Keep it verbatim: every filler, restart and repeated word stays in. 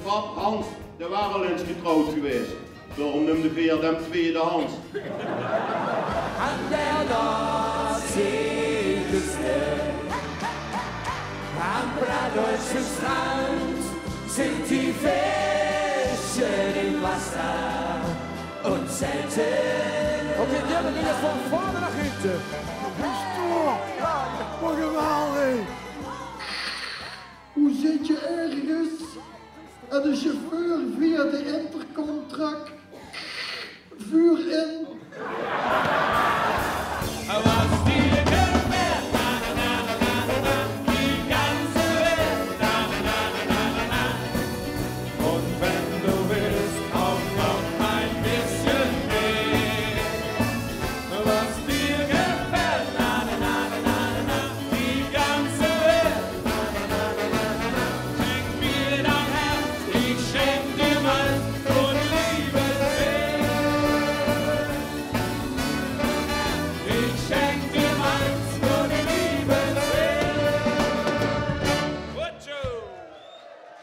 Pap, Hans, dae waar al ins getrouwd gewaes. Daorum neumde veer 'm Tweede Hans. Aan der Nordseeküste, am plattdeutschen Strand sind die Fische im Wasser und selten. Oké, die höbbe v'r van vörre nao hinder. Wat geweldig! Hoe zit je ergens en de chauffeur via de intercom trak: vuur in?